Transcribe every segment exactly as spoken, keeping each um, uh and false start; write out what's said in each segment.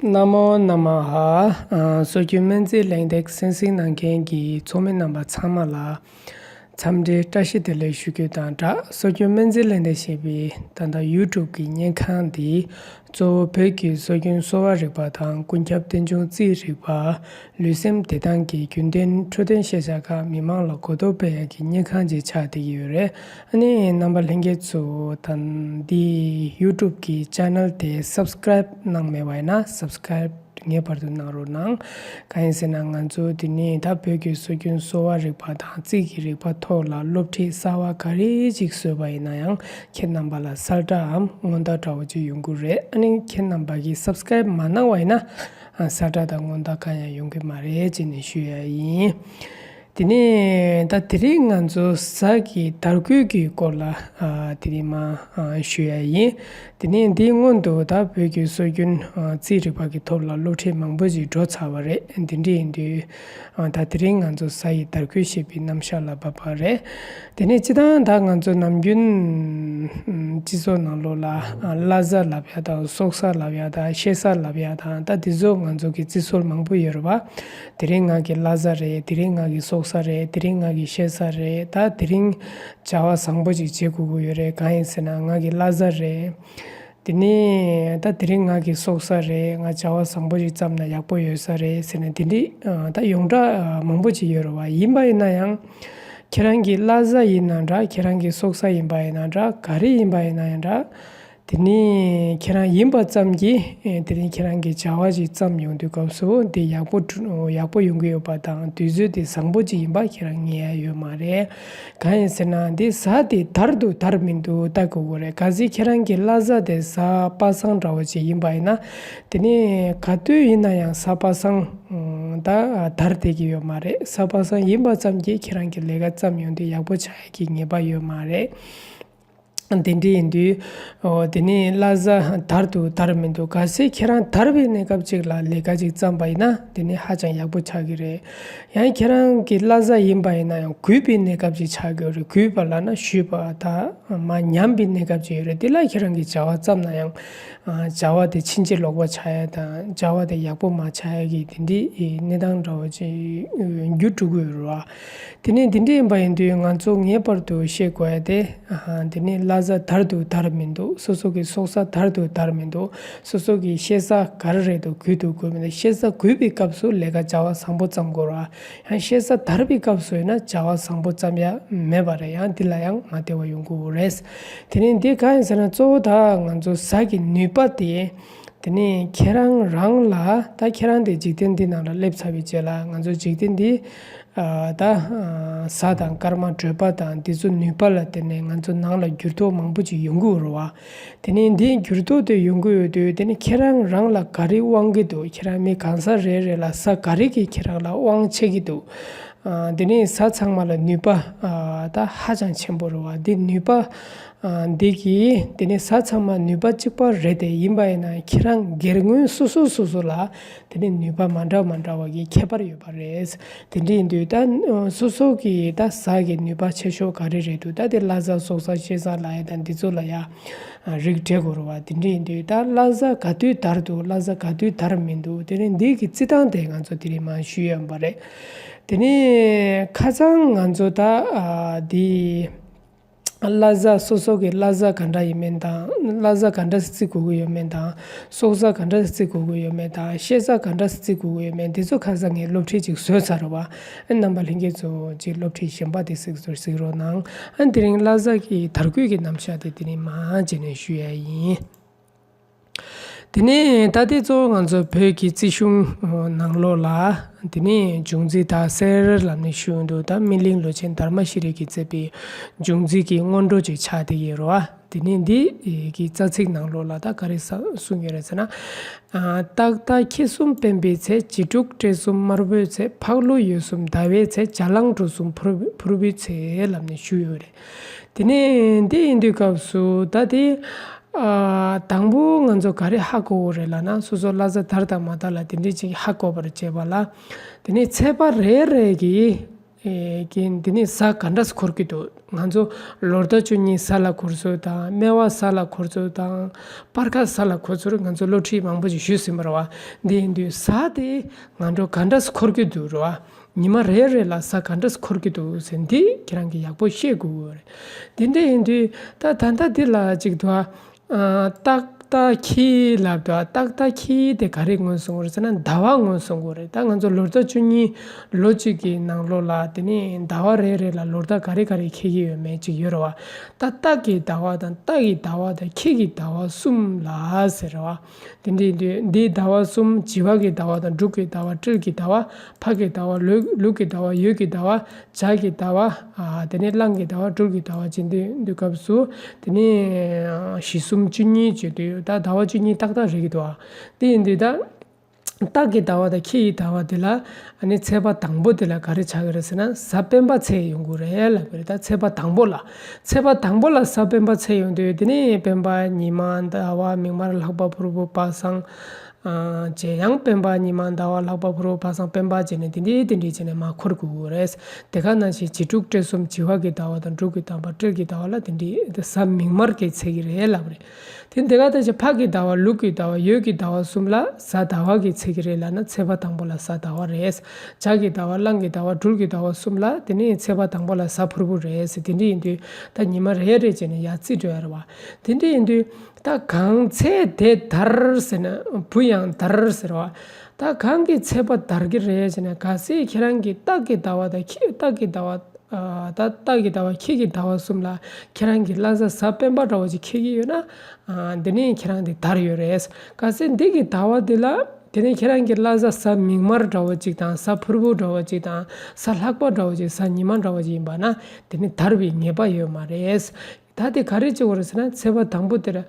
ན་མོ་ན་མ་ཧ། ཨ། སྲོལ་རྒྱུན་སྨན་རྩིས་གླེང་སྟེགས་གསན་གཟིགས་གནང་མཁན་གྱི་ཚོགས་མི་རྣམ་པ་ཚང་མ་ལ་འཚམས་འདྲི་བཀྲ་ཤིས་བདེ་ལེགས་ཞུ་རྒྱུ་དང་སྦྲགས། སྲོལ་རྒྱུན་སྨན་རྩིས་གླེང་སྟེགས་ཞེས་པའི་ད་ལྟ་ཡུ་ཊུབ་ཀྱི་བརྙན་ཁང་འདི་གཙོ་བོ་བོད་ཀྱི་སྲོལ་རྒྱུན་གསོ་བ་རིག་པ་དང་ཀུན་ཁྱབ་རྟེན་འབྱུང་རྩིས་རིག་པ། ལུས་སེམས་བདེ་ཐང་གི་རྒྱུན་ལྡན་འཕྲོད་བསྟེན་ཤེས་བྱ་ཁག་མི་མང་ལ་གོ་རྟོགས་སྤེལ་ཡག་གི་བརྙན་ཁང་ཅིག་ཆགས་བསྡད་ཀྱི་ཡོད་རེད། ཨ་ནི་རྣམ་པ་ལྷན་རྒྱས་ཚོ་ད་འདི་ཡུ་ཊུབ་ཀྱི་ཆེ་ནལ་དེ་སབ་སི་ཀ་རེབ་གནང་མེད་པ་ཡིན་ན་སབ་སི་ཀ་རེབ་ངེས་པར་དུ་གནང་རོགས་གནང་། གང་ཡིན་ཟེར་ན་ང་ཚོ་འདི་ནས་ད་བོད་ཀྱི་སྲོལ་རྒྱུན་གསོ་བ་རིག་པ་དང་རྩིས་ཀྱི་རིག་པ་ཐོག་ལ་སློབ་ཁྲིད་གསར་བ་ག་རེ་ཅིག་བཟོས་པ་ཡིན་ན་ཡང་ཁྱེད་རྣམ་པ་ལ་གསལ་བསྒྲགས་འམ་སྔོན་བརྡ་འདྲ་བོ་ཅིག་ཡོང་གི་རེད། ཨ་ནི་ཁྱེད་རྣམ་པ་གིས་སབ་སི་ཀ་རེབ་མ་གནང་བ་ཡིན་ན་ཨ་གསལ་བསྒྲགས་དང་སྔོན་བརྡ་གང་ཡང་ཡོང་གི་མ་རེད་ཅེས་ནས་ཞུ་ཡ་ཡིན། དེ་ནས་ད་དེ་རིང་ང་ཚོ་གཟའ་གི་དར་གོས་ཀྱི་སྐོར་ལ་ཨ་དེ་རིང་མ་ཨ་ཞུ་ཡ་ཡིན། དེ་ནས་འདིའི་སྔོན་དུ་ད་བོད་ཀྱི་སྲོལ་རྒྱུན་ཨ་རྩིས་རིག་པ་གི་ཐོག་ལ་སློབ་ཁྲིད་མང་པོ་ཞིག་འགྲོ་ཚར་བ་རེད། འདི་འདྲ་ཡིན་དུས་ཨ་ད་དེ་རིང་ང་ཚོ་གཟའ་ཡི་དར་གོས་ཞེས་པའི་རྣམ་གཞག་ལ་བབས་པ་རེད། དེ་ནས་སྤྱིར་བཏང་ད་ང་ཚོ་ནམ་རྒྱུན་སྤྱི་ཚོགས་ནང་ལོགས་ལ་ཨ་བླ་གཟའ་ལབ་ཡ་དང་སྲོག་གཟའ་ལབ་ཡ་དང་གཤེད་གཟའ་ལབ་ཡ་དང་ད་དེ་ཚོ་ང་ཚོ་གི་རྩི་སྲོལ་མང་པོ་ཡོད་རེད་བ། དེ་རིང་ང་གི་བླ་གཟའ་རེད། དེ་རིང་ང་གི་སྲོག་གཟའ་རེད། དེ་རིང་ང་གི་གཤེད་གཟའ་རེད། ད་དེ་རིང་བྱ་བ་བཟང་པོ་ཅིག་བྱེད་དགོས་ཀྱི་ཡོད་རེད། གང་ཡིན་ཟེར་ན་ང་གི་བླ་གཟའ་རེད། དེ་ནས་ད་དེ་རིང་ང་གི་སྲོག་གཟའ་རེད། ང་བྱ་བ་བཟང་པོ་ཅིག་བརྩམས་ན་ཡག་པོ་ཡོད་ས་རེད་ཟེར་ནས་དེ་འདྲའི་ཨ་ད་ཡོངས་གྲགས་ཨ་མང་པོ་ཅིག་ཡོད་རེད་བ། ཡིན་པ་ཡིན་ན་ཡང་ཁྱེད་རང་གི་བླ་གཟའ་ཡིན་ན་འདྲ། ཁྱེད་རང་གི་སྲོག་གཟའ་ཡིན་པ་ཡིན་ན་འདྲ། ག་རེ་ཡིན་པ་ཡིན་ན་ཡང་འདྲ། དེ་ནས་ཁྱེད་རང་ཡིན་པ་ཙམ་གྱིས་ཨེ་དེ་རིང་ཁྱེད་རང་གི་བྱ་བ་ཞིག་བརྩམས་ཡོང་དུས་སྐབས་སུ་དེ་ཡག་པོ་གྲུ་ཡག་པོ་ཡོང་གི་ཡོད་པ་དང་དུས་ཚོད་དེ་བཟང་པོ་ཅིག་ཡིན་པ་ཁྱེད་རང་ངེས་ཡ་ཡོད་མ་རེད། གང་ཡིན་ཟེར་ན་འདི་གཟའ་དེ་དར་འདུག་དར་མི་འདུག་ལྟ་དགོས་ཀྱི་རེད། གལ་སྲིད་ཁྱེད་རང་གི་བླ་གཟའ་དེ་གཟའ་པ་སངས་འདྲ་བོ་ཅིག་ཡིན་པ་ཡིན་ན་དེ་ནས་ག་དུས་ཡིན་ན་ཡང་གཟའ་པ་སངས་ད་དར་བསྡད་ཀྱི་ཡོད་མ་རེད། གཟའ་པ་སངས་ཡིན་པ་ཙམ་གྱིས་ཁྱེད་རང་གི་ལས་ཀ་བརྩམས་ཡོང་དུས་ཡག་པོ་ཆགས་ཡ་གི་ངེས་པ་ཡོད་མ་རེད། དེ་འདྲ་ཡིན་དུས་ཨོ་དེ་ནས་བླ་གཟའ་དར་འདུག་དར་མི་འདུག་གལ་སྲིད་ཁྱེད་རང་དར་བའི་གནས་སྐབས་ཅིག་ལ་ལས་ཀ་ཅིག་བརྩམས་པ་ཡིན་ན་དེ་ནི་ཧ་ཅང་ཡག་པོ་ཆགས་ཀྱི་རེད། ཡང་ཁྱེད་རང་གི་བླ་གཟའ་ཡིན་པ་ཡིན་ན་ཡང་རྒུད་པའི་གནས་སྐབས་ཅིག་ཆགས་ཀྱི་རེད། རྒུད་པ་ལབ་ན་ཞུས་པ་ད་མ་ཉམས་པའི་གནས་སྐབས་ཅིག་ཡོད་རེད། དེ་ལ་ཁྱེད་རང་གི་བྱ་བ་བརྩམས་ན་ཡང་ཨ་བྱ་བ་དེ་ཕྱིན་ཅི་ལོག་པ་ཆགས་ཡ་དང་བྱ་བ་དེ་ཡག་པོ་མ་ཆགས་ཡ་གི་དེ་འདྲའི་གནས་སྟངས་འདྲ་བོ་ཅིག་འགྱུར་འགྲོ་གི་ཡོད་རེད་བ། དེ་ནས་འདི་འདྲ་ཡིན་པ་ཡིན་དུས་ང་ཚོ་ངེས་པར་དུ་ཤེས་དགོས་ཡ་དེ། ཨ་དེ་ནས་བླ་གཟའ་དར་འདུག་དར་མི་འདུག་སོ་སོ་གི་སྲོག་གཟའ་དར་འདུག་དར་མི་འདུག་སོ་སོ་གི་གཤེད་གཟའ་ག་རེ་རེད་འདུག་རྒུད་འདུག་རྒུད་མི་འདུག་གཤེད་གཟའ་རྒུད་པའི་སྐབས་སུ་ལས་ཀ་བྱ་བ་བཟང་པོ་བརྩམ་དགོས་ར། ཡང་གཤེད་གཟའ་དར་བའི་སྐབས་སུ་ཡིན་ན་བྱ་བ་བཟང་པོ་བརྩམ་ཡ་མེད་པ་རེད། ཡང་འདི་ལ་ཡང་མ་བདེ་བ་ཡོང་གི་རེད། དེ་ནས་འདི་གང་ཡིན་ཟེར་ན་གཙོ་བོ་ད་ང་ཚོ་གཟའ་གི་ནུས་པ་དེ། དེ་ནས་ཁྱེད་རང་རང་ལ་ད་ཁྱེད་རང་དེ་འཇིག་རྟེན་འདི་ནང་ལ་སླེབས་ཚར་བའི་རྗེས་ལ་ང་ཚོ་འཇིག་རྟེན་འདི་ཨ་ད་ཨ་གཟའ་དང་སྐར་མ་དྲོ་པ་དང་འདི་ཚོ་ནུས་པ་ལ་བརྟེན་ནས་ང་ཚོ་ནང་ལ་འགྱུར་ལྡོག་མང་པོ་ཅིག་ཡོང་གི་ཡོད་རེད་བ། དེ་ནས་འདིའི་འགྱུར་ལྡོག་དེ་ཡོང་གི་ཡོད་དུས་དེ་ནས་ཁྱེད་རང་རང་ལ་ག་རེ་དབང་གི་འདུག་ཁྱེད་རང་མི་གང་ཟག་རེ་རེ་ལ་གཟའ་ག་རེ་གིས་ཁྱེད་རང་ལ་དབང་བྱེད་ཀྱི་འདུག་ཨ་དེ་ནས་གཟའ་ཚང་མ་ལ་ནུས་པ་ཨ་ད་ཧ་ཅང་ཆེན་པོ་རེད་བ། འདི་ནུས་པ། ཨ་འདི་གི་དེ་ནས་གཟའ་ཚང་མ་ནུས་པ་གཅིག་པ་རེད་དེ། ཡིན་པ་ཡིན་ན་ཁྱེད་རང་སྒེར་ངོས་སོ་སོ་སོ་སོ་ལ་དེ་ནས་ནུས་པ་མ་འདྲ་མ་འདྲ་བ་གི་ཁྱད་པར་ཡོད་པ་རེད། དེ་འདྲ་ཡིན་དུས་ད་སོ་སོ་གི་ད་གཟའ་གི་ནུས་པ་ཆེ་ཤོས་ག་རེ་རེད་འདུག་ད་དེ་བླ་གཟའ་སྲོག་གཟའ་གཤེད་གཟའ་ལབ་ཡ་དང་འདི་ཚོ་ལ་ཡ་རིགས་འགྲེ་དགོས་རེད་བ། དེ་འདྲ་ཡིན་དུས་ད་བླ་གཟའ་ག་དུས་དར་འདུག་བླ་གཟའ་ག་དུས་དར་མི་འདུག་དེ་ནས་འདི་གི་རྩི་སྟངས་དེ་ང་ཚོ་དེ་རིང་མར་ཞུས་ཡོད་པ་རེད། དེ་ནས་ཁ་སང་ང་ཚོ་ད་ཨ་འདི། བླ་གཟའ་སོ་སོ་གི་བླ་གཟའ་ག་འདྲ་ཡིན་མིན་དང་། བླ་གཟའ་ག་འདྲ་རྩི་དགོས་ཀྱི་ཡོད་མེད་དང་། སྲོག་གཟའ་ག་འདྲ་རྩི་དགོས་ཀྱི་ཡོད་མེད་དང་། གཤེད་གཟའ་ག་འདྲ་རྩི་དགོས་ཀྱི་ཡོད་མེད་འདི་ཚོ་ཁ་སང་ངས་སློབ་ཁྲིད་ཅིག་བཟོས་ཚར་རེད་བ། ཨ་རྣམ་པ་ལྷན་རྒྱས་ཚོ་ཅིག་སློབ་ཁྲིད་གཞན་པ་དེ་གཟིགས་ཚུལ་གཟིགས་རོགས་གནང་། ཨ་དེ་རིང་བླ་གཟའ་གི་དར་གོས་ཀྱི་རྣམ་གཞག་དེ་དེ་རིང་མར་རྗེས་ནས་ཞུ་ཡ་ཡིན། དེ་ནས་ད་ལྟའི་གཙོ་བོ་ང་ཚོ་བོད་ཀྱི་རྩིས་གཞུང་ནང་ལོགས་ལ་དེ་ནས་འབྱུང་རྩིས་དག་སེལ་ལབ་ནས་ཞུ་འདུག་ད་སྨིན་གླིང་ལོ་ཆེན་དྷརྨ་ཤྲཱི་ཡིས་མཛད་པའི་འབྱུང་རྩིས་ཀྱི་སྔོན་འགྲོ་ཅིག་ཆགས་བསྡད་ཡོད་རེད་བ། དེ་ནས་འདི་གི་རྩ་ཚིག་ནང་ལོགས་ལ་ད་ག་རེ་ས་གསུངས་ཡོད་རེད་ཟེར་ན། ཨ་སྟག་རྟ་ཁྱི་གསུམ་སྤེན་པའི་ཚེ། བྱི་ཕྲུག་སྤྲེལ་གསུམ་དམར་པོའི་ཚེ། ཕག་ཀླུ་ཡོས་གསུམ་ཟླ་བའི་ཚེ། བྱ་གླང་གྲོ་གསུམ་ཕུར་ཕུར་བུའི་ཚེ་ལབ་ནས་ཞུས་ཡོད་རེད། དེ་ནས་འདི་ཡིན་དུས་སྐབས་སུ་ད་དེ་ཨ་དང་པོ་ང་ཚོ་ག་རེ་ཧ་གོ་དགོས་རེད་ལབ་ན། སོ་སོ་བླ་གཟའ་དར་དང་མ་དར་ལ་དེ་འདྲས་ཅིག་ཧ་གོ་བར་བྱེད་པ་ལ། དེ་ནས་ཚེས་པ་རེ་རེ་གི་ ཨེ་རྐྱེན་དེ་ནས་གཟའ་ག་འདྲ་སེ་འཁོར་གྱི་འདུག་ང་ཚོ་ལོ་ཟླ་བཅུ་གཉིས་གཟའ་ལ་འཁོར་ཚུལ་དང་སྨེ་བ་གཟའ་ལ་འཁོར་ཚུལ་དང་སྤར་ཁ་གཟའ་ལ་འཁོར་ཚུལ་ང་ཚོ་སློབ་ཁྲིད་མང་པོ་ཞིག་ཞུས་ཟིན་པ་རེད་བ། འདི་ཡིན་དུས་གཟའ་དེ་ང་ཚོ་ག་འདྲ་སེ་འཁོར་གྱི་འདུག་རེད་བ། ཉི་མ་རེ་རེ་ལ་གཟའ་ག་འདྲ་སེ་འཁོར་གྱི་འདུག་ཟེར་འདི་ཁྱེད་རང་གིས་ཡག་པོ་ཤེས་དགོས་ཀྱི་རེད། དེ་འདྲ་ཡིན་དུས་ད་ད་ལྟ་འདི་ལ་ཅིག་འདུག་ཨ། སྟག་རྟ་ཁྱི་ལབ་འདུག་སྟག་རྟ་ཁྱི་དེ་ག་རེ་ངོས་བཟུང་གི་རེད་ཟེར་ན་ཟླ་བ་ངོས་བཟུང་གི་རེད། ད་ང་ཚོ་ལོ་ཟླ་བཅུ་གཉིས་ལོ་གཅིག་གི་ནང་ལོགས་ལ་དེ་ནས་ཟླ་བ་རེ་རེ་ལ་ལོ་ཟླ་ག་རེ་ག་རེ་འཁེལ་གྱི་ཡོད་མེད་ཅིག་ཡོད་རེད་བ། ད་སྟག་གི་ཟླ་བ་དང་རྟ་གི་ཟླ་བ་དང་ཁྱི་གི་ཟླ་བ་གསུམ་ལ་ཟེར་རེད་བ། དེ་འདྲ་ཡིན་དུས་འདིའི་ཟླ་བ་གསུམ་བྱི་བ་གི་ཟླ་བ་དང་འབྲུག་གི་ཟླ་བ་སྤྲེལ་གྱི་ཟླ་བ་ཕག་གི་ཟླ་བ་ལུག་ལུག་གི་ཟླ་བ་ཡོས་ཀྱི་ཟླ་བ་བྱ་གི་ཟླ་བ། ཨ། དེ་ནས་གླང་གི་ཟླ་བ་སྦྲུལ་གྱི་ཟླ་བ་བྱེད་འདུག་དུས་སྐབས་སུ་དེ་ནས་བཞི་གསུམ་བཅུ་གཉིས་བྱེད་དུས་ད་ཟླ་བ་བཅུ་གཉིས་ཏག་ཏག་རེད་ཀྱི་འདུག་ཨ། དེ་ཡིན་དུས་ད་སྟག་གི་ཟླ་བ་དང་ཁྱི་ཡི་ཟླ་བ་དེ་ལ་ཨ་ནི་ཚེས་པ་དང་པོ་དེ་ལ་ག་རེ་ཆགས་ཀྱི་རེད་ཟེར་ན་གཟའ་སྤེན་པ་ཚེས་ཡོང་གི་རེད་ལབ་ཀྱི་རེད། ད་ཚེས་པ་དང་པོ་ལ་ཚེས་པ་དང་པོ་ལ་གཟའ་སྤེན་པ་ཚེས་ཡོང་དུས་དེ་ནས་སྤེན་པ་ཉི་མ་ཟླ་བ་མིག་དམར་ལྷག་པ་ཕུར་བུ་པ་སངས། ཨ། བྱས་ཡང་སྤེན་པ་ཉི་མ་ཟླ་བ་ལྷག་པ་ཕུར་བུ་པ་སངས་སྤེན་པ་བྱས་ནས་དེ་འདྲའི་དེ་འདྲའི་བྱས་ནས་མར་འཁོར་དགོས་ཀྱི་རེད། དེ་ག་ནང་བཞིན་བྱི་འབྲུག་སྤྲེལ་གསུམ་བྱི་བ་གི་ཟླ་བ་དང་འབྲུག་གི་ཟླ་བ་སྤྲེལ་གྱི་ཟླ་བ་ལ་དེ་འདྲའི་གཟའ་མིག་དམར་གྱིས་ཚེས་ཀྱི་རེད་ལབ་རེད། དེ་དེ་ག་ད་ཅི་ཕག་གི་ཟླ་བ་ལུག་གི་ཟླ་བ་ཡོས་ཀྱི་ཟླ་བ་གསུམ་ལ་གཟའ་ཟླ་བ་གིས་ཚེས་ཀྱི་རེད་ལབ་ན་ཚེས་པ་དང་པོ་ལ་གཟའ་ཟླ་བ་རེད། བྱ་གི་ཟླ་བ་གླང་གི་ཟླ་བ་སྦྲུལ་གྱི་ཟླ་བ་གསུམ་ལ་དེ་ནས་ཚེས་པ་དང་པོ་ལ་གཟའ་ཕུར་བུ་རེད་ཟེར། དེ་འདྲ་ཡིན་དུས་ད་ཉི་མ་རེ་རེ་བྱས་ནས་ཡར་བརྩིས་འགྲོ་ཡ་རེད་བ། དེ་འདྲ་ཡིན་དུས་ད་གང་ཚེ་དེ་དར་ཟེར་ན་བུ་ཡང་དར་ཟེར་བ། ད་གང་གི་ཚེས་པ་དར་གྱི་རེད་ཟེར་ན་གལ་སྲིད་ཁྱེད་རང་གི་སྟག་གི་ཟླ་བ་དང་ཁྱི་སྟག་གི་ཟླ་བ། ཨ། ད་སྟག་གི་ཟླ་བ་ཁྱི་གི་ཟླ་བ་གསུམ་ལ་ཁྱེད་རང་གི་བླ་གཟའ་གཟའ་སྤེན་པ་འདྲ་བོ་ཅིག་འཁེལ་གྱི་ཡོད་ན། ཨ། འདི་ནས་ཁྱེད་རང་དེ་དར་ཡོད་རེད། གལ་སྲིད་འདི་གི་ཟླ་བ་འདི་ལ་དེ་ནས་ཁྱེད་རང་གི་བླ་གཟའ་གཟའ་མིག་དམར་འདྲ་བོ་ཅིག་དང་གཟའ་ཕུར་བུ་འདྲ་བོ་ཅིག་དང་གཟའ་ལྷག་པ་འདྲ་བོ་ཅིག་གཟའ་ཉི་མ་འདྲ་བོ་ཅིག་ཡིན་པ་ན་དེ་ནི་དར་བའི་ངེས་པ་ཡོད་མ་རེད། ད་དེ་ག་རེ་བྱེད་དགོས་རེད་ཟེར་ན་ཚེས་པ་དང་པོ་དེར།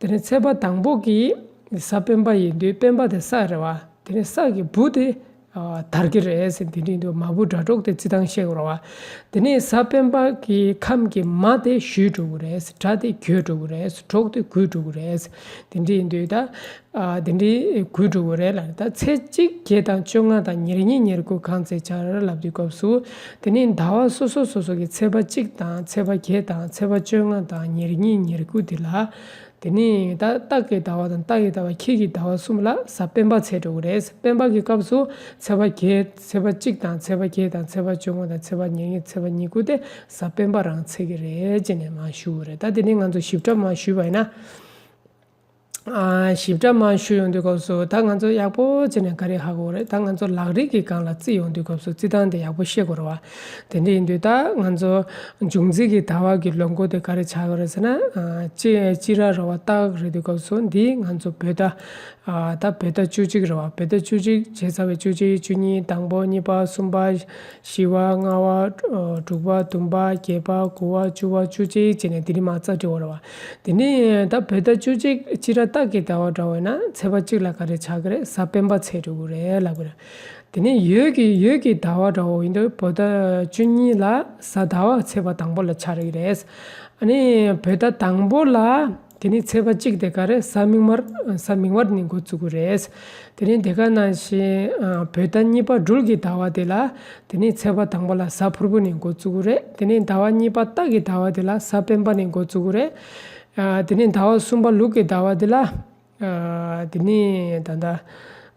དེ་ནི་ཚེས་པ་དང་པོ་གི་གཟའ་སྤེན་པ་ཡིན་དུས་སྤེན་པ་དེ་གཟའ་རེད་བ། དེ་ནི་གཟའ་གི་བུ་དེ་ཨ་དར་གྱི་རེད་ཟེར། དེ་འདྲ་ཡིན་དུས་མ་བུ་དགྲ་གྲོགས་དེ་རྩི་སྟངས་བཤད་དགོས་རེད་བ། དེ་ནི་གཟའ་སྤེན་པ་གི་ཁམས་ཀྱི་མ་དེ་ཞུས་འགྲོ་གི་རེད། དགྲ་དེ་འགོས་འགྲོ་གི་རེད། གྲོགས་དེ་རྒུད་འགྲོ་གི་རེད། དེ་འདྲ་ཡིན་དུས་ད། ཨ། དེ་འདྲའི་རྒུད་འགྲོ་གི་རེད་ལབ། ད་ཚེས་གཅིག་བརྒྱད་དང་བཅོ་ལྔ་དང་ཉེར་གཉིས་ཉེར་དགུ་གང་ཚེ་ཆར་ལབ་དུས་སྐབས་སུ། དེ་ནས་ཟླ་བ་སོ་སོ་སོ་སོ་གི་ཚེས་པ་གཅིག་དང་ཚེས་པ་བརྒྱད་དང་ཚེས་པ་བཅོ་ལྔ་དང་ཉེར་གཉིས་ཉེར་དགུ་དེ་ལ། དེ་ནས་ད་སྟག་གི་ཟླ་བ་དང་རྟ་གི་ཟླ་བ་ཁྱི་གི་ཟླ་བ་གསུམ་ལ་གཟའ་སྤེན་པ་ཚེས་འགྲོ་གི་རེད། སྤེན་པ་གི་སྐབས་སུ་ཚེས་པ་བརྒྱད་ཚེས་པ་གཅིག་དང་ཚེས་པ་བརྒྱད་དང་ཚེས་པ་བཅོ་ལྔ་དང་ཚེས་པ་ཉེར་གཉིས་ཚེས་པ་ཉེར་དགུ་དེ་གཟའ་སྤེན་པ་རང་ཚེས་ཀྱི་རེད་ཅེས་ནས་མར་ཞུ་གི་རེད། ད་དེ་ནས་ང་ཚོ་ཞིབ་ཕྲ་མར་ཞུས་པ་ཡིན་ན། ཨ། ཞིབ་ཕྲ་མར་ཞུ་ཡོང་དུས་སྐབས་སུ་ད་ང་ཚོ་ཡག་པོ་བྱས་ནས་ག་རེ་ཧ་གོ་རེད། ད་ང་ཚོ་ལག་རིས་ཀྱི་སྒང་ལ་བརྩི་ཡོང་དུས་སྐབས་སུ་བརྩི་སྟངས་དེ་ཡག་པོ་ཤེས་དགོས་རེད་བ། དེ་འདྲ་ཡིན་དུས་ད་ང་ཚོ་འབྱུང་རྩིས་ཀྱི་ཟླ་བ་གི་ལོ་འགོ་དེ་ག་རེ་ཆགས་ཀྱི་རེད་ཟེར་ན། ཨ། སྤྱི་སྤྱི་ར་ར་བ་སྟག་རེད་དུས་སྐབས་སུ་འདི་ང་ཚོ་བོད་ཟླ། ཨ། ད་བོད་ཟླ་བཅུ་གཅིག་རེད་བ། བོད་ཟླ་བཅུ་གཅིག་བྱས་ཚར་བའི་བཅུ་གཅིག་བཅུ་གཉིས་དང་པོ་གཉིས་པ་གསུམ་པ། བཞི་པ་ལྔ་པ། ཨ། དྲུག་པ་བདུན་པ་བརྒྱད་པ་དགུ་པ་བཅུ་པ་བཅུ་གཅིག་བྱས་ནས་དེ་རིང་མར་རྩ་འགྲིག་པ་རེད་བ། དེ་ནས་ད་བོད་ཟླ་བཅུ་གཅིག་སྤྱི་ཟླ་སྟག་གི་ཟླ་བ་འདྲ་བོ་ཡིན་ན་ཚེས་པ་གཅིག་ལ་ག་རེ་ཆགས་ཀྱི་རེད། གཟའ་སྤེན་པ་ཚེས་འགྲོ་གི་རེད་ལབ་ཀྱི་རེད། དེ་ནས་ཡོས་ཀྱི་ཡོས་ཀྱི་ཟླ་བ་འདྲ་བོ་ཡིན་དུས་བོད་ཟླ་བཅུ་གཉིས་ལ་གཟའ་ཟླ་བ་ཚེས་པ་དང་པོ་ལ་ཆགས་ཀྱི་རེད། ཨ་ནི་བོད་ཟླ་དང་པོ་ལ་དེ་ནས་ཚེས་པ་གཅིག་དེ་ག་རེད། གཟའ་མིག་དམར། གཟའ་མིག་དམར་ནས་འགོ་བཙུགས་ཀྱི་རེད། དེ་ནས་དེ་ག་ནང་བཞིན་ཨ་བོད་ཟླ་གཉིས་པ་སྦྲུལ་གྱི་ཟླ་བ་དེ་ལ། དེ་ནས་ཚེས་པ་དང་པོ་ལ་གཟའ་ཕུར་བུ་ནས་འགོ་བཙུགས་ཀྱི་རེད། དེ་ནས་ཟླ་བ་གཉིས་པ་སྟག་གི་ཟླ་བ་དེ་ལ་གཟའ་སྤེན་པ་ནས་འགོ་བཙུགས་ཀྱི་རེད། ཨ་དེ་ནས་ཟླ་བ་གསུམ་པ་ལུག་གི་ཟླ་བ་དེ་ལ། ཨ་དེ་ནས་ད་ལྟ་ཨ་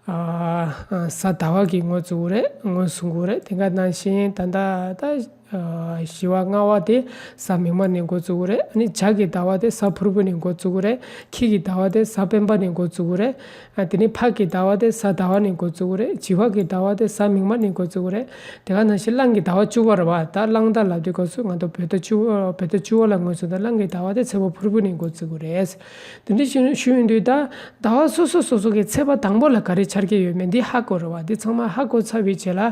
ཨ་གཟའ་ཟླ་བ་གིས་འགོ་བཙུགས་ཀྱི་རེད། འགོ་བཟུང་གི་རེད། དེ་ག་ནང་བཞིན་ད་ལྟ་ད། ཨ་བཞི་པ་ལྔ་པ་དེ་གཟའ་མིག་དམར་ནས་འགོ་བཙུགས་ཀྱི་རེད། ཨ་ནི་བྱ་གི་ཟླ་བ་དེ་གཟའ་ཕུར་བུ་ནས་འགོ་བཙུགས་ཀྱི་རེད། ཁྱི་གི་ཟླ་བ་དེ་གཟའ་སྤེན་པ་ནས་འགོ་བཙུགས་ཀྱི་རེད། ཨ་དེ་ནས་ཕག་གི་ཟླ་བ་དེ་གཟའ་ཟླ་བ་ནས་འགོ་བཙུགས་ཀྱི་རེད། བྱི་པ་གི་ཟླ་བ་དེ་གཟའ་མིག་དམར་ནས་འགོ་བཙུགས་ཀྱི་རེད། དེ་ག་ནང་བཞིན་གླང་གི་ཟླ་བ་བཅུ་པ་རེད་བ། ད་གླང་ཟླ་ལབ་དུས་སྐབས་སུ་ང་ཚོ་བོད་ཟླ་བཅུ་བོད་ཟླ་བཅུ་པ་ལ་ངོས་བཟུང་ད་གླང་གི་ཟླ་བ་དེ་ཚེས་པ་ཕུར་བུ་ནས་འགོ་བཙུགས་ཀྱི་རེད། དེ་འདྲ་ཞུ་ཞུ་ཡོང་དུས་ད་ཟླ་བ་སོ་སོ་སོ་སོ་གི་ཚེས་པ་དང་པོ་ལ་ག་རེ་འཆར་གྱི་ཡོད་མེད་འདི་ཧ་གོ་རེད་བ། འདི་ཚང་མ་ཧ་གོ་ཚར་བའི་རྗེས་ལ།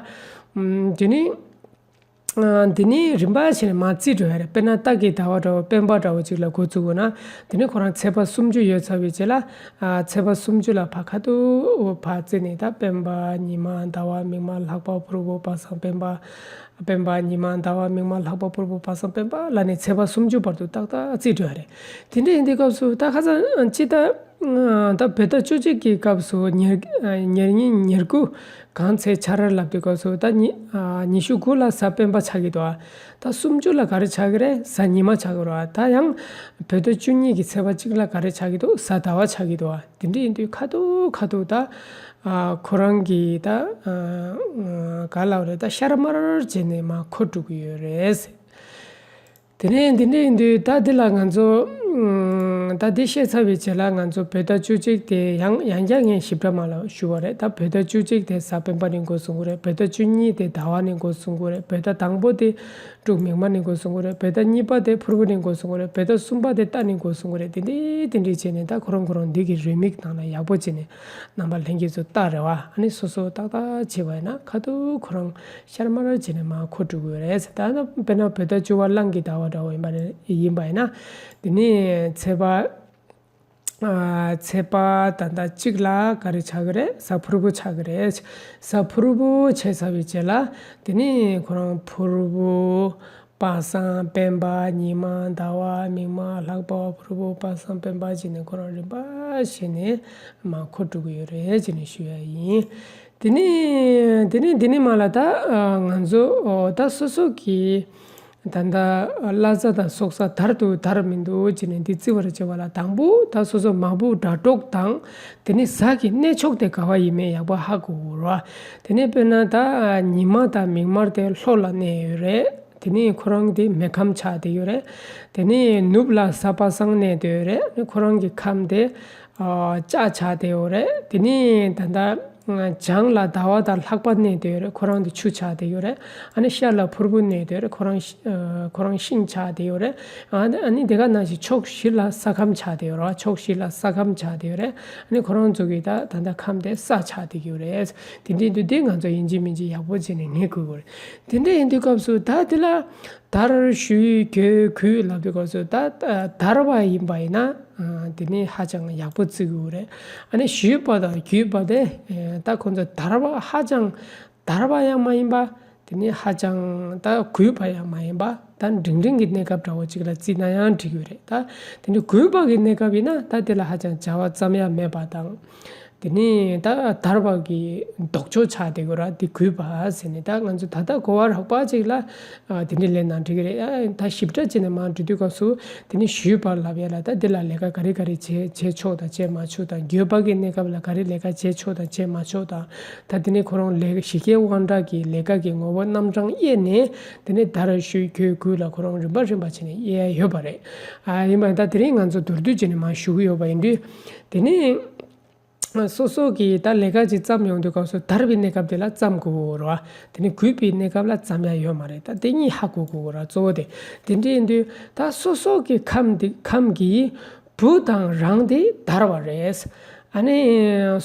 ཨམ་དེ་ནི། ཨ་འདི་ནི་རིམ་པ་བྱས་ནས་མར་བརྩིས་འགྲོ་ཡ་རེད། དཔེར་ན་སྟག་གི་ཟླ་བ་འདྲ་བོ་སྤེན་པ་འདྲ་བོ་ཅིག་ལ་འགོ་བཙུགས་དགོས་ན། དེ་ནི་ཁོ་རང་ཚེས་པ་སུམ་ཅུ་ཡོལ་ཚར་བའི་རྗེས་ལ། ཨ་ཚེས་པ་སུམ་ཅུ་ལ་ཕར་ཁ་ཐུག་ཕར་བརྩིས་ནས་ད་སྤེན་པ་ཉི་མ་ཟླ་བ་མིག་དམར་ལྷག་པ་ཕུར་བུ་པ་སངས་སྤེན་པ། སྤེན་པ་ཉི་མ་ཟླ་བ་མིག་དམར་ལྷག་པ་ཕུར་བུ་པ་སངས་སྤེན་པ་ལབ་ནས་ཚེས་པ་སུམ་ཅུ་བར་དུ་ཏག་ཏག་བརྩིས་འགྲོ་ཡ་རེད། དེ་འདྲ་ཡིན་དུས་སྐབས་སུ་ད་ཁ་སང་ཅི་ད། ད་བོད་ཟླ་བཅུ་གཅིག་གི་སྐབས་སུ་ཉེར་ཉེར་གཉིས་ཉེར་དགུ་གང་ཚེས་འཆར་ལབ་དུས་སྐབས་སུ་ད་ཉི་ཉི་ཤུ་དགུ་ལ་གཟའ་སྤེན་པ་ཆགས་ཀྱི་འདུག་ད་སུམ་ཅུ་ལ་ག་རེ་ཆགས་ཀྱི་རེད། གཟའ་ཉི་མ་ཆགས་ཀྱི་རེད། ད་ཡང་བོད་ཟླ་བཅུ་གཉིས་ཀྱི་ཚེས་པ་གཅིག་ལ་ག་རེ་ཆགས་ཀྱི་འདུག་གཟའ་ཟླ་བ་ཆགས་ཀྱི་འདུག་དེ་འདྲ་ཡིན་དུས་ཁ་ཐུག་ཁ་ཐུག་ད་ཁོ་རང་གི་ད་ག་ལབ་རེད། ད་ཤར་མར་བྱས་ནས་མར་འཁོར་འགྲོ་གི་ཡོད་རེད། དེ་ནས་འདི་འདྲ་ཡིན་དུས་ད་འདི་ལ་ང་ཚོ་ད་འདི་བཤད་ཚར་བའི་རྗེས་ལ་ང་ཚོ་བོད་ཟླ་བཅུ་གཅིག་དེ་ཡང་ཡང་བསྐྱར་ངས་ཞིབ་ཕྲ་མ་ལ་ཞུ་བ་རེད། ད་བོད་ཟླ་བཅུ་གཅིག་དེ་གཟའ་སྤེན་པ་ནས་འགོ་བཟུང་གི་རེད། བོད་ཟླ་བཅུ་གཉིས་དེ་ཟླ་བ་ནས་འགོ་བཟུང་གི་རེད། བོད་ཟླ་དང་པོ་དེ་འབྲུག་མིག་དམར་ནས་འགོ་བཟུང་གི་རེད། བོད་ཟླ་གཉིས་པ་དེ་ཕུར་བུ་ནས་འགོ་བཟུང་གི་རེད། བོད་ཟླ་གསུམ་པ་དེ་རྟ་ནས་འགོ་བཟུང་གི་རེད། དེ་འདྲ་དེ་འདྲ་བྱས་ནས་ད་ཁོ་རང་ཁོ་རང་འདི་གི་རེའུ་མིག་ནང་ལ་ཡག་པོ་བྱས་ནས་རྣམ་པ་ལྷན་རྒྱས་ཚོ་ལྟ་རེ་བ། ཨ་ནི་སོ་སོ་ཏག་ཏག་བྱས་པ་ཡིན་ན་ཁ་ཐུག་ཁོ་རང་ཤར་མར་བྱས་ནས་མར་འཁོར་འགྲོ་གི་ཡོད་རེད། ད་ནི་དཔེར་ན་བོད་ཟླ་བཅུ་པ་གླང་གི་ཟླ་བ་འདྲ་བོ་ཡིན་པ་རེད། ཡིན་པ་ཡིན་ན་དེ་ནས་ཚེས་པ་ཚེས་པ་ད་ལྟ་གཅིག་ལ་ག་རེ་ཆགས་ཀྱི་རེད། གཟའ་ཕུར་བུ་ཆགས་ཀྱི་རེད། གཟའ་ཕུར་བུ་བྱས་ཚར་བའི་རྗེས་ལ་དེ་ནས་ཁོ་རང་ཕུར་བུ། པ་སངས་སྤེན་པ་ཉི་མ་ཟླ་བ་མིག་དམར་ལྷག་པ་ཕུར་བུ་པ་སངས་སྤེན་པ་བྱས་ནས་ཁོ་རང་རིམ་པ་བྱས་ནས་མར་འཁོར་འགྲོ་གི་ཡོད་རེད་ཅེས་ནས་ཞུ་ཡ་ཡིན། དེ་ནས་དེ་ནས་དེ་ནས་མར་ལ་ད་ང་ཚོ་ད་སོ་སོ་གི་ད་ལྟ་བླ་གཟའ་དང་སྲོག་གཟའ་དར་འདུག་དར་མི་འདུག་ཅེས་ནས་འདི་བརྩི་བར་བྱ་བ་ལ་དང་པོ་ད་སོ་སོ་མ་བུ་དགྲ་གྲོགས་དང་དེ་ནས་གཟའ་གི་གནས་ཕྱོགས་དེ་ག་བ་ཡིན་མིན་ཡག་པོ་ཧ་གོ་དགོས་རེད། དེ་ནས་དཔེར་ན་ད་ཉི་མ་དང་མིག་དམར་དེ་ལྷོ་ལ་གནས་ཡོད་རེད། དེ་ནས་ཁོ་རང་དེ་མེ་ཁམས་ཆགས་བསྡད་ཡོད་རེད། དེ་ནས་ནུབ་ལ་གཟའ་པ་སངས་གནས་བསྡད་ཡོད་རེད། ཁོ་རང་གི་ཁམས་དེ་ལྕགས་ཆགས་བསྡད་ཡོད་རེད། དེ་ནས་ད་ལྟ་བྱང་ལ་ཟླ་བ་དང་ལྷག་པ་གནས་བསྡད་ཡོད་རེད། ཁོ་རང་དེ་ཆུ་ཆགས་བསྡད་ཡོད་རེད། ཨ་ནི་ཤར་ལ་ཕུར་བུ་གནས་བསྡད་ཡོད་རེད། ཁོ་རང་ཤ- ཁོ་རང་ཤིང་ཆགས་བསྡད་ཡོད་རེད། ཨ་ནི་ཨ་ནི་དེ་ག་ནང་བཞིན་ཕྱོགས་བཞི་ལ་ས་ཁམས་ཆགས་བསྡད་ཡོད་རེད། ཕྱོགས་བཞི་ལ་ས་ཁམས་ཆགས་བསྡད་ཡོད་རེད། ཨ་ནི་ཁོ་རང་ཚོ་གི་ད་ད་ལྟ་ཁམས་དེ་ས་ཆགས་བསྡད་ཡོད་རེད། དེ་འདྲའི་དུས་དེ་ང་ཚོ་ཡིན་གཅིག་མིན་གཅིག་ཡག་པོ་བྱས་ནས་ངེས་དགོས་ཀྱི་རེད། དེ་འདྲ་ཡིན་དུས་སྐབས་སུ་ད་དེ་ལ་དར་ཞུས་གོས་གོས་ལབ་དུས་སྐབས་སུ་ད་དར་བ་ཡིན་པ་ཡིན་ན་དེ་ནི་ཧ་ཅང་ཡག་པོ་བརྩི་དགོས་རེད། ཨ་ནི་ཞུས་པ་དང་གོས་པ་དེ་ད་ཁོང་ཚོ་དར་བ་ཧ་ཅང་དར་བ་ཡང་མ་ཡིན་པ། དེ་ནི་ཧ་ཅང་ད་གུས་པ་ཡང་མ་ཡིན་པ། ད་འབྲིང་འབྲིང་གི་གནས་སྐབས་འདྲ་བོ་ཅིག་ལ་བརྩིས་ན་ཡང་འགྲིག་གི་རེད། ད་དེ་ནི་གུས་པ་གི་གནས་སྐབས་ཡིན་ན་ད་དེ་ལ་ཧ་ཅང་བྱ་བ་བརྩམ་ཡ་མེད་པ་དང་། དེ་ནི་ད་དར་བ་གི་ལྡོག་ཕྱོགས་ཆགས་བསྡད་ཡོད་ར། དེ་གུས་པ་ཟེར་ནས་ད་ང་ཚོ་ད་ལྟ་གོ་བ་རགས་པ་ཅིག་ལ་དེ་འདྲ་ལབ་ན་འགྲིག་གི་རེད། ཡ་ད་ཞིབ་ཕྲ་བྱས་ནས་མར་འགྲོ་དུས་སྐབས་སུ་དེ་ནི་ཞུས་པ་ལབ་ཡ་ལ་ད་དེ་ལ་ལས་ཀ་ག་རེ་ག་རེ་བྱེད་བྱེད་ཆོག་དང་བྱེད་མ་ཆོག་དང་། འགྱོད་པ་གི་གནས་སྐབས་ལ་ག་རེ་ལས་ཀ་བྱེད་ཆོག་དང་བྱེད་མ་ཆོག་དང་། ད་དེ་ནས་ཁོ་རང་ལས་གཞི་བཀའ་དབང་དྲག་གི་ལས་ཀ་གི་ངོ་བོ་རྣམ་གྲངས་དབྱེ་ནས་དེ་ནས་དར་ཞུས་གོས་གོས་ལ་ཁོ་རང་རིམ་པ་རིམ་པ་བྱས་ནས་དབྱེ་ཡ་ཡོད་པ་རེད། ཨ་ཡིན་པ་ད་དེ་རིང་ང་ཚོ་མདོར་བསྡུས་བྱས་ནས་མར་ཞུ་གི་ཡོད་པ་ཡིན་དུས། དེ་ནས་སོ་སོ་གི་ད་ལས་ཀ་ཅིག་བརྩམས་ཡོང་དུས་སྐབས་སུ་དར་བའི་གནས་སྐབས་དེ་ལ་བརྩམས་དགོས་ར། དེ་ནས་གུས་པའི་གནས་སྐབས་ལ་བརྩམས་ཡ་ཡོད་མ་རེད། ད་དེ་གཉིས་ཧ་གོ་དགོས་ར། གཙོ་བོ་དེ་དེ་འདྲ་ཡིན་དུས་ད་སོ་སོ་གི་ཁམས་དེ་ཁམས་ཀྱི་བུ་དང་རང་དེ་དར་བ་རེད། ཨ་ནི་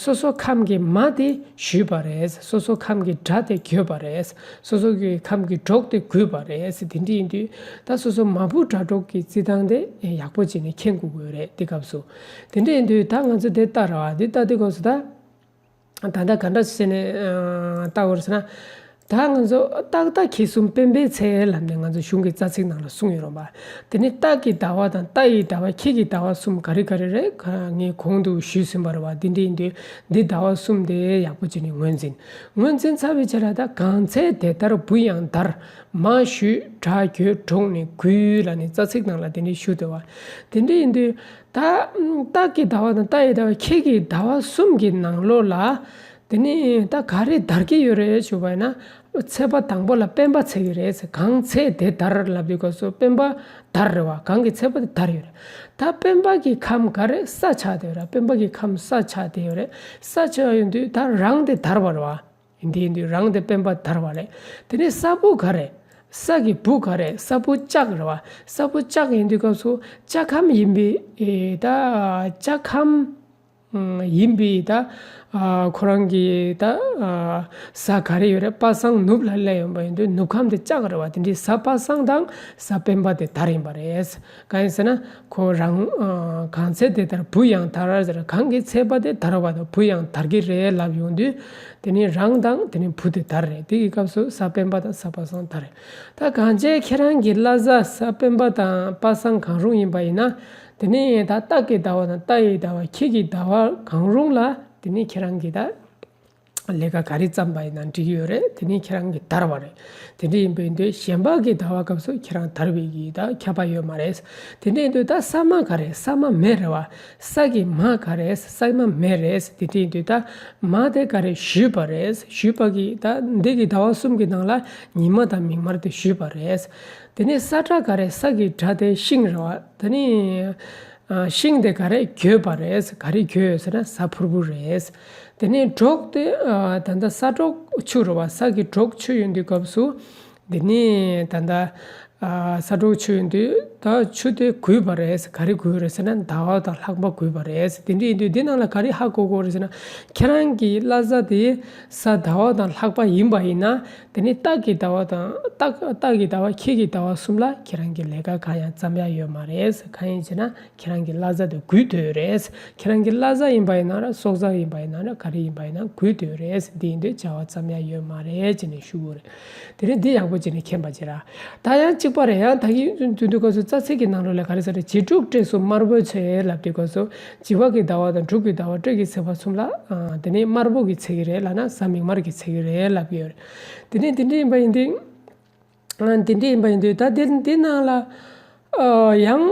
སོ་སོ་ཁམས་ཀྱི་མ་དེ་ཞུས་པ་རེད། སོ་སོ་ཁམས་ཀྱི་དགྲ་དེ་གོས་པ་རེད། སོ་སོ་གི་ཁམས་ཀྱི་གྲོགས་དེ་གུས་པ་རེད། དེ་འདྲ་ཡིན་དུས་ད་སོ་སོ་མ་བུ་དགྲ་གྲོགས་ཀྱི་རྩིས་སྟངས་དེ་ཡག་པོ་བྱས་ནས་མཁྱེན་དགོས་ཀྱི་ཡོད་རེད། དེ་སྐབས་སུ་དེ་འདྲ་ཡིན་དུས་ད་ང་ཚོ་དེ་ལྟ་ར་བ་དེ་ལྟ་དུས་སྐབས་སུ་ད། ད་ལྟ་ག་འདྲ་བྱས་ནས་ཨ་ལྟ་དགོས་རེད་ཟེར་ན། ད་ང་ཚོ་སྟག་རྟ་ཁྱི་གསུམ་སྤེན་པའི་ཚེ་ལབ་ནས་ང་ཚོ་གཞུང་གི་རྩ་ཚིག་ནང་ལ་གསུངས་ཡོད་རེད་པ། དེ་ནི་སྟག་གི་ཟླ་བ་དང་རྟ་ཡི་ཟླ་བ་ཁྱི་གི་ཟླ་བ་གསུམ་ག་རེ་ག་རེ་རེད། ཁ་ངས་གོང་དུ་ཞུས་ཟིན་པ་རེད་པ། འདི་འདྲ་ཡིན་དུས་འདི་ཟླ་བ་གསུམ་དེ་ཡག་པོ་བྱས་ནས་ངོས་འཛིན། ངོས་འཛིན་ཚར་བའི་རྗེས་ལ་ད་གང་ཚེ་དེ་ལྟར་བུ་ཡང་དར། མ་ཞུས་དགྲ་གོས་གྲོགས་ནི་གུས་ལབ་ནས་རྩ་ཚིག་ནང་ལ་དེ་འདྲ་ཞུས་འདུག་པ། དེ་འདྲ་ཡིན་དུས། ད་སྟག་གི་ཟླ་བ་དང་རྟ་ཡི་ཟླ་བ་ཁྱི་གི་ཟླ་བ་གསུམ་གྱི་ནང་ལོགས་ལ། དེ་ནི་ད་ག་རེ་དར་གྱི་ཡོད་རེད་ཞུ་བ་ཡིན་ན། ཚེས་པ་དང་པོ་ལ་སྤེན་པ་ཚེས་ཀྱི་རེད་ཟེར། གང་ཚེ་དེ་དར་ལབ་དུས་སྐབས་སུ་སྤེན་པ་དར་རེད་པ། གང་གི་ཚེས་པ་དེ་དར་ཡོད་རེད། ད་སྤེན་པ་གི་ཁམས་ག་རེ་ས་ཆགས་བསྡད་ཡོད་རེད། སྤེན་པ་གི་ཁམས་ས་ཆགས་བསྡད་ཡོད་རེད། ས་ཆགས་ཡོང་དུས་ད་རང་དེ་དར་བ་རེད་པ། འདི་ཡིན་དུས་རང་དེ་སྤེན་པ་དར་བ་རེད། དེ་ནས་ས་བུ་ག་རེ། ས་གི་བུ་ག་རེ། ས་བུ་ལྕགས་རེད་པ། ས་བུ་ལྕགས་ཡིན་དུས་སྐབས་སུ་ལྕགས་ཁམས་ཡིན་པའི་ཨེ་ད་ལྕགས་ཁམས་ཨ་ཡིན་པའི་ད་ཨ་ཁོ་རང་གི་ད་ཨ་གཟའ་ག་རེ་ཡོད་རེད། པ་སངས་ནུབ་ལ་སླེབས་ཡོང་པ་ཡིན་དུས་ནུབ་ཁམས་དེ་ལྕགས་རེད་པ། དེ་འདྲའི་གཟའ་པ་སངས་དང་གཟའ་སྤེན་པ་དེ་དར་ཡིན་པ་རེད། གང་ཡིན་ཟེར་ན། ཁོ་རང་ཨ་གང་ཚེ་དེ་ལྟར་བུ་ཡང་དར་ཟེར། གང་གི་ཚེས་པ་དེ་དར་བ་དང་བུ་ཡང་དར་གྱི་རེད་ལབ་ཡོང་དུས། དེ་ནི་རང་དང་དེ་ནི་བུ་དེ་དར་རེད། དེ་གི་སྐབས་སུ་གཟའ་སྤེན་པ་དང་གཟའ་པ་སངས་དར་རེད། ད་གང་བྱས་ཁྱེད་རང་གི་བླ་གཟའ་གཟའ་སྤེན་པ་དང་པ་སངས་གང་རུང་ཡིན་པ་ཡིན་ན། དེ་ནས་ད་སྟག་གི་ཟླ་བ་དང་རྟ་ཡི་ཟླ་བ་ཁྱི་གི་ཟླ་བ་གང་རུང་ལ་དེ་ནས་ཁྱེད་རང་གིས་ད་ལས་ཀ་ག་རེ་བརྩམས་པ་ཡིན་ན་འགྲིག་གི་ཡོད་རེད། དེ་ནས་ཁྱེད་རང་གིས་དར་བ་རེད། དེ་འདྲ་ཡིན་པ་ཡིན་དུས་གཞན་པ་གི་ཟླ་བ་སྐབས་སུ་ཁྱེད་རང་དར་བའི་གི་ད་ཁྱབ་པ་ཡོད་མ་རེད། དེ་འདྲ་ཡིན་དུས་ད་ས་མ་ག་རེ། ས་མ་མེ་རེད་བ། ས་གི་མ་ག་རེ། ས་མ་མེ་རེད། དེ་འདྲ་ཡིན་དུས་ད་མ་དེ་ག་རེ་བཞུས་པ་རེད། བཞུས་པ་གི་ད་འདི་གི་ཟླ་བ་གསུམ་གི་ནང་ལ་ཉི་མ་དང་མིག་དམར་དེ་བཞུས་པ་རེད། དེ་ནས་ས་སྒྲ་ག་རེ། ས་གི་སྒྲ་དེ་ཤིང་རེད་བ། དེ་ནས་ཨ་ཤིང་དེ་ག་རེ་འགྱོད་པ་རེད། ག་རེ་འགྱོད་ཡོད་ཟེར་ན་ས་ཕུར་བུ་རེད། དེ་ནས་སྒྲོག་དེ་ཨ་ད་ལྟ་ས་སྒྲོག་ཆུ་རེད་བ། ས་གི་སྒྲོག་ཆུ་ཡོང་དུས་སྐབས་སུ་དེ་ནས་ད་ལྟ་ཨ་ས་སྒྲོག་ཆུ་ཡོང་དུས་ད་ཆུ་དེ་རྒུད་པ་རེད། ག་རེ་རྒུད་རེད་ཟེར་ན་ཟླ་བ་དང་ལྷག་པ་རྒུད་པ་རེད། དེ་འདྲ་ཡིན་དུས་འདི་ནང་ལ་ག་རེ་ཧ་གོ་དགོས་རེད་ཟེར་ན། ཁྱེད་རང་གི་བླ་གཟའ་དེ་ས་ཟླ་བ་དང་ལྷག་པ་ཡིན་པ་ཡིན་ན། དེ་ནི་སྟག་གི་ཟླ་བ་དང་སྟག་སྟག་གི་ཟླ་བ་ཁྱི་གི་ཟླ་བ་གསུམ་ལ་ཁྱེད་རང་གི་ལས་ཀ་གང་ཡང་བརྩམ་ཡ་ཡོད་མ་རེད། གང་ཡིན་ཟེར་ན་ཁྱེད་རང་གི་བླ་གཟའ་དེ་རྒུད་སྡོད་རེད། ཁྱེད་རང་གི་བླ་གཟའ་ཡིན་པ་ཡིན་ན་ར་སྲོག་གཟའ་ཡིན་པ་ཡིན་ན་ར་ག་རེ་ཡིན་པ་ཡིན་ན་རྒུད་སྡོད་རེད། འདི་ཡིན་དུས་བྱ་བ་བརྩམ་ཡ་ཡོད་མ་རེད་ཅེས་ནས་ཞུ་དགོས་རེད། དེ་ནི་འདི་ཡག་པོ་བྱས་ནས་མཁྱེན་པ་བྱེད་ར། ད་ཡང་གཅིག་པ་རེད། ཡང་ད་གིན་དུས་དུས་སྐབས་སུ་རྩ་ཚིག་གི་ནང་ལོགས་ལ་ག་རེ་ཟེར་རེད། བྱི་ཕྲུག་སྤྲེལ་གསུམ་དམར་པོའི་ཚེ་ལབ་དུས་སྐབས་སུ་བྱི་བ་གི་ཟླ་བ་དང་འབྲུག་གི་ཟླ་བ་སྤྲེལ་གྱི་ཚེས་པ་གསུམ་ལ་ཨ་དེ་ནི་དམར་པོ་གི་ཚེས་གི་རེད་ལབ་ན་གཟའ་མིག་དམར་གྱི་ཚེས་གི་རེད་ལབ་ཀྱི་ཡོད་རེད། དེ་ནི་དེ་འདྲ་ཡིན་པ་ཡིན་དུས། ཨ་དེ་འདྲ་ཡིན་པ་ཡིན་དུས་ད་དེ་འདི་ནང་ལ་ཨ་ཡང་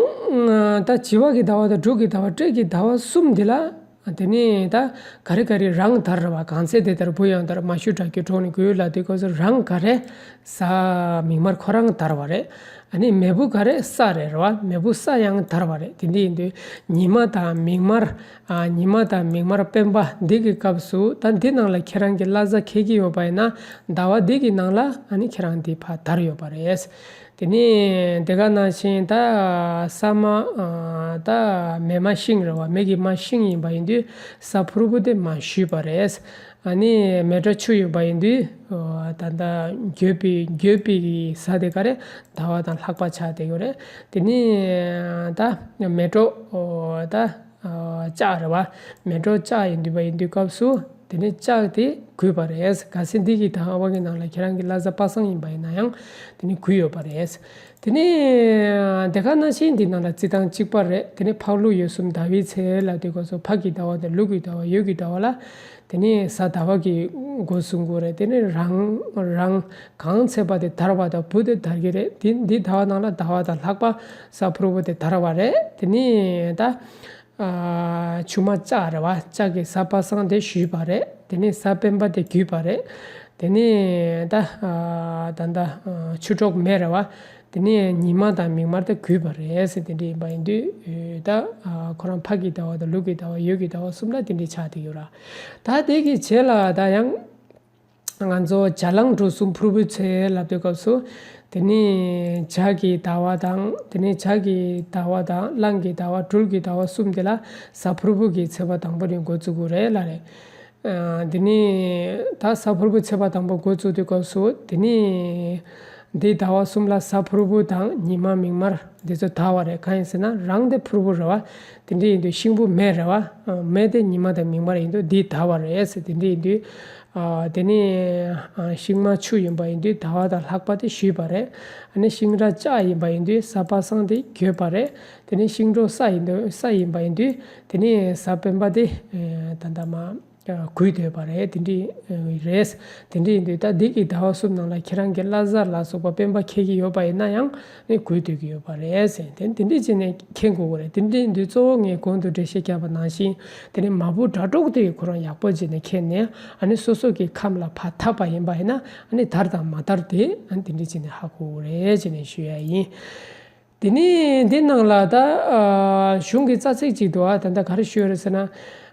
ཨ་ད་བྱི་བ་གི་ཟླ་བ་དང་འབྲུག་གི་ཟླ་བ་སྤྲེལ་གྱི་ཟླ་བ་གསུམ་འདི་ལ་ཨ་དེ་ནི་ད་ག་རེ་ག་རེ་རང་དར་བ། གང་ཚེ་དེ་ལྟར་བུ་ཡང་དར། མ་ཞུ་དགྲ་བགེགས་གྲོགས་ནི་དགོས་ལ། དེ་སྐབས་སུ་རང་ག་རེ་གཟའ་མིག་དམར་ཁོ་རང་དར་བ་རེད། ཨ་ནི་མེ་བུ་ག་རེ་ས་རེད་རེད་བ། མེ་བུ་ས་ཡང་དར་བ་རེད། དེ་འདྲ་ཡིན་དུས་ཉི་མ་དང་མིག་དམར། ཨ་ཉི་མ་དང་མིག་དམར་སྤེན་པ་འདི་གི་སྐབས་སུ་ད་འདི་ནང་ལ་ཁྱེད་རང་གི་བླ་གཟའ་འཁེལ་གྱི་ཡོད་པ་ཡིན་ན་ཟླ་བ་འདི་གི་ནང་ལ་ཨ་ནི་ཁྱེད་རང་འདི་ཕར་དར་ཡོད་པ་རེད། དེ་ནས་དེ་ག་ནང་བཞིན་ད་ས་མ་ཨ་ད་མེ་མ་ཤིང་རེད་བ། མེ་གི་མ་ཤིང་ཡིན་པ་ཡིན་དུས་ས་ཕུར་བུ་དེ་མ་བཞུས་པ་རེད། ཨ་ནི་མེ་སྒྲ་ཆུ་ཡོད་པ་ཡིན་དུས་ཨོ་ད་ལྟ་འགྱོད་པའི་འགྱོད་པའི་གི་གཟའ་དེ་ག་རེ་ཟླ་བ་དང་ལྷག་པ་ཆགས་བསྡད་ཡོད་རེད། དེ་ནི་ད་མེ་སྒྲོ་ཨོ་ད་ཨོ་ལྕགས་རེད་བ། མེ་སྒྲོ་ལྕགས་ཡིན་དུས་པ་ཡིན་དུས་སྐབས་སུ་དེ་ནི་ལྕགས་དེ་རྒུད་པ་རེད། གལ་སྲིད་འདི་གི་ད་ཨ་བ་གི་ནང་ལ་ཁྱེད་རང་གི་བླ་གཟའ་པ་སངས་ཡིན་པ་ཡིན་ན་ཡང་དེ་ནི་རྒུད་ཡོད་པ་རེད། དེ་ནས་དེ་ག་ནང་བཞིན་འདི་ནང་ལ་རྩི་སྟངས་གཅིག་པ་རེད། དེ་ནས་ཕག་ལུག་ཡོས་གསུམ་ཟླ་བའི་ཚེས་ལ་དེ་སྐབས་སུ་ཕག་གི་ཟླ་བ་དང་ལུག་གི་ཟླ་བ་ཡོས་ཀྱི་ཟླ་བ་ལ་དེ་ནས་གཟའ་ཟླ་བ་གི་འགོ་བཟུང་དགོས་རེད། དེ་ནས་རང་རང་གང་ཚེས་པ་དེ་དར་བ་དང་བུ་དེ་དར་གྱི་རེད། དེ་འདི་ཟླ་བ་ནང་ལ་ཟླ་བ་དང་ལྷག་པ་གཟའ་ཕུར་བུ་དེ་དར་བ་རེད། དེ་ནས་ད་ཨ་ཆུ་མ་ལྕགས་རེད་བ། ལྕགས་ཀྱི་གཟའ་པ་སངས་དེ་བཞུས་པ་རེད། དེ་ནས་གཟའ་སྤེན་པ་དེ་རྒུད་པ་རེད། དེ་ནས་ད་ཨ་ད་ད་ཨ་ཆུ་གྲོགས་མེ་རེད་བ། དེ་ནས་ཉི་མ་དང་མིག་དམར་དེ་རྒུད་པ་རེད་ཟེར། དེ་འདྲ་ཡིན་པ་ཡིན་དུས་ཨེ་ད་ཨ་ཁོ་རང་ཕག་གི་ཟླ་བ་དང་ལུག་གི་ཟླ་བ་ཡོས་ཀྱི་ཟླ་བ་གསུམ་ལ་དེ་འདྲ་ཆགས་བསྡད་ཡོད་ར། ད་དེ་གི་རྗེས་ལ་ད་ཡང་ང་ཚོ་བྱ་གླང་གྲུ་གསུམ་ཕུར་བུའི་ཚེས་ལབ་དུས་སྐབས་སུ་དེ་ནས་བྱ་གི་ཟླ་བ་དང་དེ་ནས་བྱ་གི་ཟླ་བ་དང་གླང་གི་ཟླ་བ་སྦྲུལ་གྱི་ཟླ་བ་གསུམ་དེ་ལ་གཟའ་ཕུར་བུ་གི་ཚེས་པ་དང་པོ་ནས་འགོ་བཙུགས་དགོས་རེད་ལབ་རེད། ཨ་དེ་ནས་ད་གཟའ་ཕུར་བུ་ཚེས་པ་དང་པོ་འགོ་བཙུགས་དུས་སྐབས་སུ་དེ་ནས་འདི་ཟླ་བ་གསུམ་ལ་གཟའ་ཕུར་བུ་དང་ཉི་མ་མིག་དམར་འདི་ཚོ་དར་བ་རེད། གང་ཡིན་ཟེར་ན་རང་དེ་ཕུར་བུ་རེད་བ། དེ་འདྲ་ཡིན་དུས་ཤིང་བུ་མེ་རེད་བ། ཨ་མེ་དེ་ཉི་མ་དང་མིག་དམར་ཡིན་དུས་འདི་དར་བ་རེད་ཟེར། དེ་འདྲ་ཡིན་དུས་ཨ་དེ་ནས་ཨ་ཤིང་མ་ཆུ་ཡིན་པ་ཡིན་དུས་ཟླ་བ་དང་ལྷག་པ་དེ་བཞུས་པ་རེད། ཨ་ནི་ཤིང་ར་ལྕགས་ཡིན་པ་ཡིན་དུས་གཟའ་པ་སངས་དེ་འགྱོད་པ་རེད། དེ་ནས་ཤིང་གྲོགས་ས་ཡིན་དུས་ས་ཡིན་པ་ཡིན་དུས་དེ་ནས་གཟའ་སྤེན་པ་དེ་ཨེ་ད་ལྟ་མ། རྒུད་སྡོད་པ་རེད། དེ་འདྲ་རེད། དེ་འདྲ་ཡིན་དུས་ད་འདི་གི་ཟླ་བ་གསུམ་ནང་ལ་ཁྱེད་རང་གི་བླ་གཟའ་ལ་སོགས་པ་སྤེན་པ་འཁེལ་གྱི་ཡོད་པ་ཡིན་ན་ཡང་ནི་རྒུད་སྡོད་ཀྱི་ཡོད་པ་རེད་ཟེར། དེ་དེ་འདྲ་བྱས་ནས་མཁྱེན་དགོས་ཀྱི་རེད། དེ་འདྲ་ཡིན་དུས་གཙོ་བོ་ངས་གོང་དུ་འགྲེལ་བཤད་བརྒྱབ་པ་ནང་བཞིན་དེ་ནི་མ་བུ་དགྲ་གྲོགས་དེ་ཁོ་རང་ཡག་པོ་བྱས་ནས་མཁྱེན་ནས་ཨ་ནི་སོ་སོ་གི་ཁམས་ལ་ཕར་འཐབ་པ་ཡིན་པ་ཡིན་ན་ཨ་ནི་དར་དང་མ་དར་དེ་ཨ་ནི་དེ་འདྲ་བྱས་ནས་ཧ་གོ་གི་རེད་ཅེས་ནས་ཞུ་ཡ་ཡིན། དེ་ནས་འདི་ནང་ལ་ད་ཨ་གཞུང་གི་རྩ་ཚིག་ཅིག་འདུག་ཨ་ད་ལྟ་ག་རེ་ཞུས་རེད་ཟེར་ན།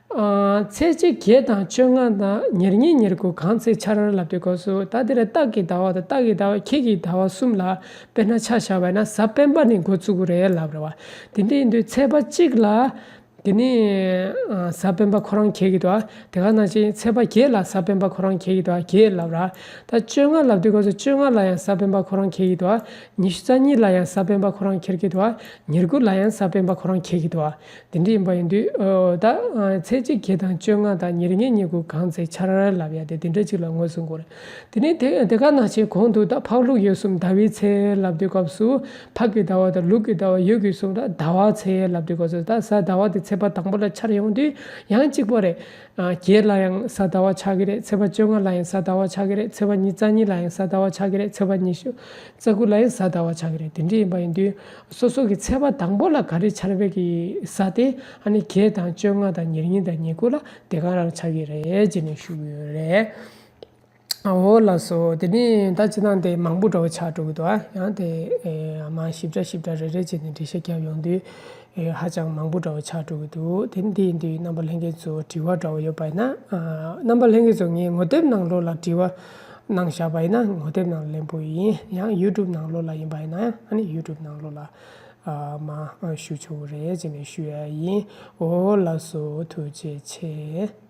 ཨ་ཚེས་བཅད་བརྒྱད་དང་བཅོ་ལྔ་དང་ཉེར་གཉིས་ཉེར་དགུ་གང་ཚེས་འཆར་ལབ་དུས་སྐབས་སུ་ད་འདི་ར་སྟག་གི་ཟླ་བ་དང་སྟག་གི་ཟླ་བ་ཁྱི་གི་ཟླ་བ་གསུམ་ལ་དཔེར་ན་ཆ་བཞག་པ་ཡིན་ན་གཟའ་སྤེན་པ་ནས་འགོ་བཙུགས་ཀྱི་རེད་ལབ་རེད་བ། དེ་འདྲ་ཡིན་དུས་ཚེས་པ་གཅིག་ལ། དེ་ནས་ཨ་གཟའ་སྤེན་པ་ཁོ་རང་འཁེལ་གྱི་འདུག་ཨ། དེ་ག་ནང་བཞིན་ཚེས་པ་བརྒྱད་ལ་གཟའ་སྤེན་པ་ཁོ་རང་འཁེལ་གྱི་འདུག་ཨ། བརྒྱད་ལབ་ར། ད་བཅོ་ལྔ་ལབ་དུས་སྐབས་སུ་བཅོ་ལྔ་ལ་ཡང་གཟའ་སྤེན་པ་ཁོ་རང་འཁེལ་གྱི་འདུག་ཨ། ཉི་ཤུ་རྩ་གཉིས་ལ་ཡང་གཟའ་སྤེན་པ་ཁོ་རང་འཁེལ་གྱི་འདུག་ཨ། ཉེར་དགུ་ལ་ཡང་གཟའ་སྤེན་པ་ཁོ་རང་འཁེལ་གྱི་འདུག་ཨ། དེ་འདྲ་ཡིན་པ་ཡིན་དུས་ཨོ་ད་ཨ་ཚེས་གཅིག་བརྒྱད་དང་བཅོ་ལྔ་དང་ཉེར་གཉིས་ཉེར་དགུ་གང་ཚེ་འཆར་ལབ་ཡ་དེ་དེ་འདྲ་ཅིག་ལ་ངོས་བཟུང་དགོས་རེད། དེ་ནས་དེ་དེ་ག་ནང་བཞིན་གོང་དུ་ད་འཕགས་ལུགས་ཡོད་གསུམ་ཟླ་བའི་ཚེས་ལབ་དུས་སྐབས་སུ་ཕག་གི་ཟླ་བ་དང་ལུག་གི་ཟླ་བ་ཡོད་དགུ་གསུམ་ད་ཟླ་བ་ཚེས་ལབ་དུས་སྐབས་སུ་ད་གཟའ་ཟླ་བ་དེ་ཚེས་པ་དང་པོ་ལ་འཆར་ཡོང་དུས་ཡང་གཅིག་པ་རེད། ཨ་བརྒྱད་ལ་ཡང་གཟའ་ཟླ་བ་ཆགས་ཀྱི་རེད། ཚེས་པ་བཅོ་ལྔ་ལ་ཡང་གཟའ་ཟླ་བ་ཆགས་ཀྱི་རེད། ཚེས་པ་ཉི་ཤུ་རྩ་གཉིས་ལ་ཡང་གཟའ་ཟླ་བ་ཆགས་ཀྱི་རེད། ཚེས་པ་ཉི་ཤུ་རྩ་དགུ་ལ་ཡང་གཟའ་ཟླ་བ་ཆགས་ཀྱི་རེད། དེ་འདྲ་ཡིན་པ་ཡིན་དུས་སོ་སོ་གི་ཚེས་པ་དང་པོ་ལ་ག་རེ་འཆར་བའི་གི་གཟའ་དེ་ཨ་ནི་བརྒྱད་དང་བཅོ་ལྔ་དང་ཉེར་གཉིས་དང་ཉེར་དགུ་ལ་དེ་ག་རང་ཆགས་ཀྱི་རེད་ཅེས་ནས་ཞུ་གི་ཡོད་རེད། འོ་ལགས་སོ། དེ་ནས་ད་སྤྱིར་བཏང་དེ་མང་པོ་འདྲ་བོ་ཆགས་འགྲོ་གི་འདུག་ཨ། ཡང་དེ་ཨེ་མ་ཞིབ་ཕྲ་ཞིབ་ཕྲ་རེ་རེ་བྱས་ནས་འགྲེལ་བཤད་བརྒྱབ་ཡོང་དུས་ཨེ་ཧ་ཅང་མང་པོ་འདྲ་བོ་ཆགས་འགྲོ་གི་འདུག་དེ་འདི་ཡིན་དུས་རྣམ་པ་ལྷན་རྒྱས་ཚོ་དྲི་བ་འདྲ་བོ་ཡོད་པ་ཡིན་ན་ཨ་རྣམ་པ་ལྷན་རྒྱས་ཚོ་ངའི་ངོ་དེབ་ནང་ལོགས་ལ་དྲི་བ་གནང་བཞག་པ་ཡིན་ན་ངོ་དེབ་ནང་ལེན་པོ་ཡིན། ཡང་ཡུ་ཊུབ་ནང་ལོགས་ལ་ཡིན་པ་ཡིན་ན་ཨ་ནི་ཡུ་ཊུབ་ནང་ལོགས་ལ་ཨ་མ་ཨ་ཞུ་ཆོག་གི་རེད་ཅེས་ནས་ཞུ་ཡ་ཡིན། འོ་ལགས་སོ། ཐུགས་རྗེ་ཆེ།